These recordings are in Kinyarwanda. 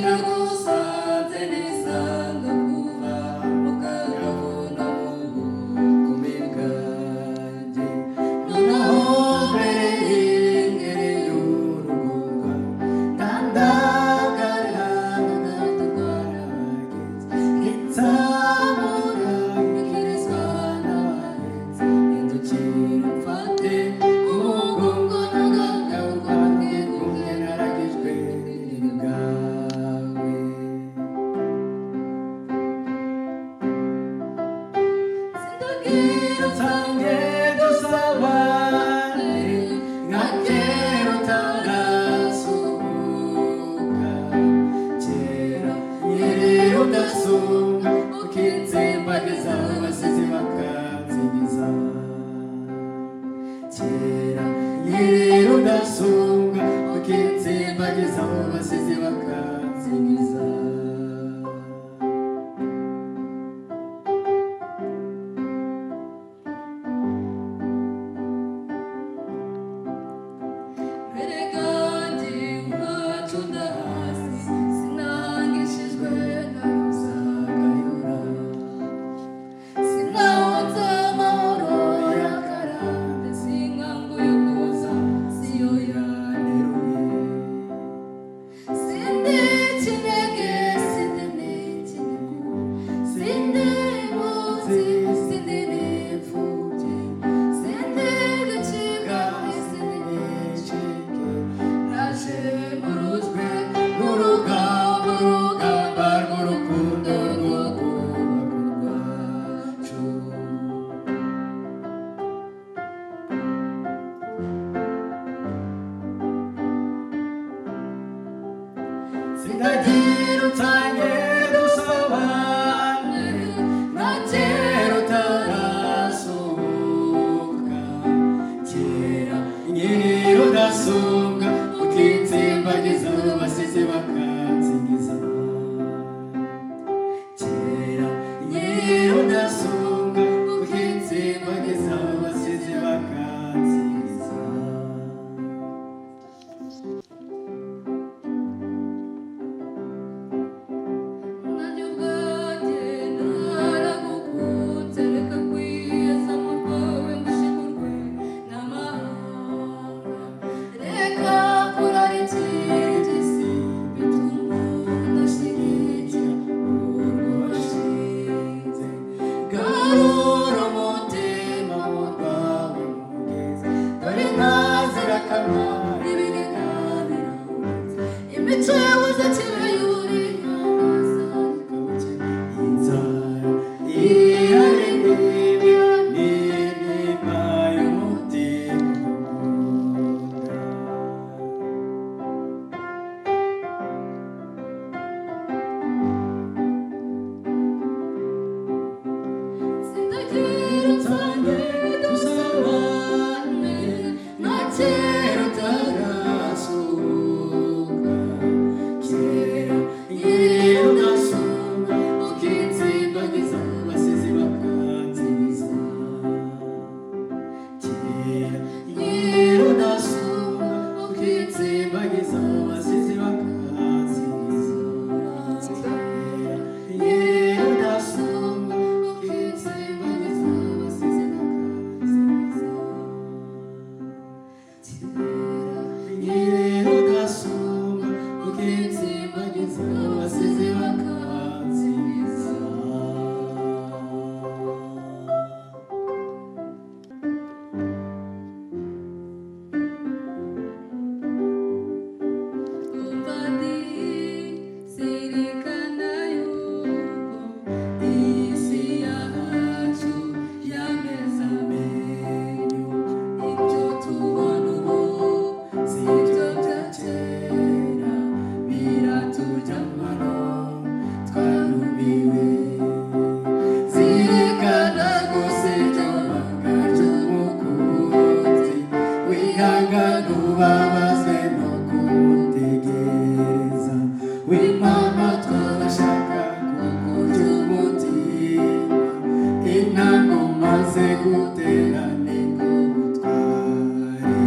Sinagusanze nisanga kuva mu kagabo no mu bukumi bwanjye. Noneho mbereye inkeri y'urugunga, ndandagara nkagaturwa n'abagenzi, nkitsamura nkikirizwa n'abahetsi. Hindukira umfate umugongo, ntugagaburwa n'ubwigunge, naragijwe n'ibintu bwawe. Sindagira Nsange dusabane nka kera utarasuhuka, kera nkiri rudasumbwa, ukitsimbagiza abasizi bakanzigiza. Kera nkiri rudasumbwa, ukitsimbagiza abasizi bakanzigiza. Erega ndi iwacu ndahazi, sinangishijwe na Ruzagayura, sinahunze amahoro y'akarande, sinkanguye kuza siyo yanteruye. Sindi ikinege, sindi n'ikinigo, sindi impunzi, sindi n'imfubyi, sindi igicibwa, sindi n'icike. Naje murujwe n'urugamba, urugamba rw'urukundo rwo kubaka urwacu. Sindagira utange dusabane na kera utarasuhuka, kera nkiri rudasumbwa, ukitsimbagiza abasizi bakanzigiza. Kera nkiri rudasumbwa, ukitsimbagiza abasizi bakanzigiza. Nanjye ubwanjye naragukunze, reka kwiyeza mu rwawe ngo ushimurwe n'amahanga. Reka kurarikira iby'isi bituma udashyigikira urwo washinze. Garura umutima mu rwawe mugezi, dore ntazirakamwa Ibigega birahunze, imico yabuze kibe yuri inzara ihari n'ibi n'intimba y'umutima ukunda. Sindagira unsange dusabane na kera utarasuhuka, kera nkiri rudasumbwa, ukitsimbagiza abasizi bakanzigiza. Kera nkiri rudasumbwa, ukitsimbagiza abasizi bakanzigiza. Kera nkiri rudasumbwa, ukitsimbagiza abasizi bakanzigiza. Nkiri rudasumbwa, ukitsimbagiza abasizi bakanzigiza. Umva zirikana yuko iyi si yacu yameze amenyo, ibyo tubona ubu si ibyo bya kera, biraturya amano twarumiwe. Zirikana gusa iryo banga ry'umukunzi, wihangane ubabazwe no kumutegereza, wimama twabashaka kukurya umutima, intango maze gutera ni ubutwari.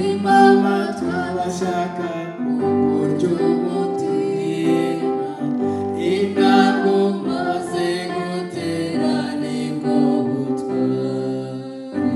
Wimama twabashaka kukurya umutima, intango maze gutera nibwo butwari.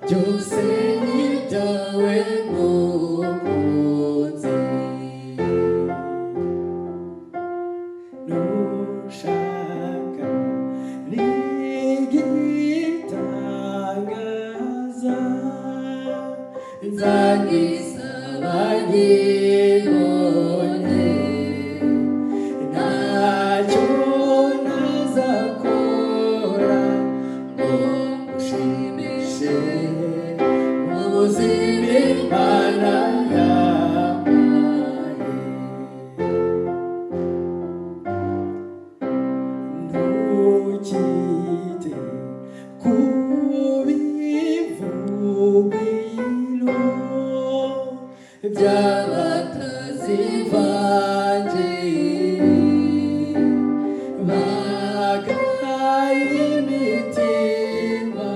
Byose ni ibyawe mukunzi. Nushaka n'igitangaza, nzagisaba nkibonye, ntacyo ntazakora ngo ngushimishe mu buzima Imana yampaye. Ntukite ku bivugwiro by'abatazivangiye, bagaye imitima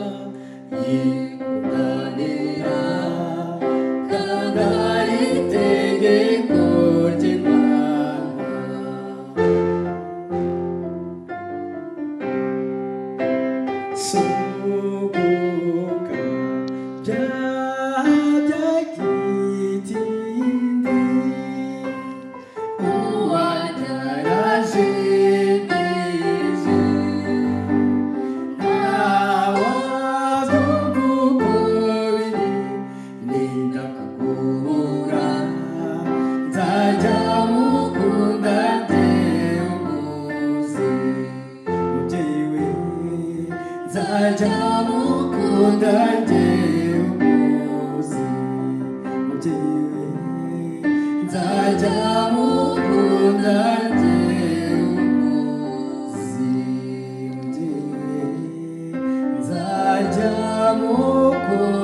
yikundanira, kandi ari itegeko ry'Imana. Suguka byaha byagitindi, uwanyarajimije, ntawabyumva uko biri, nindakakubura nzajya mukunda umuzi. Mubyeyi we, nzajya mukunda umuzi. Mubyeyi we, nzajya mukunda umuzi. Mubyeyi we, nzajya mukunda.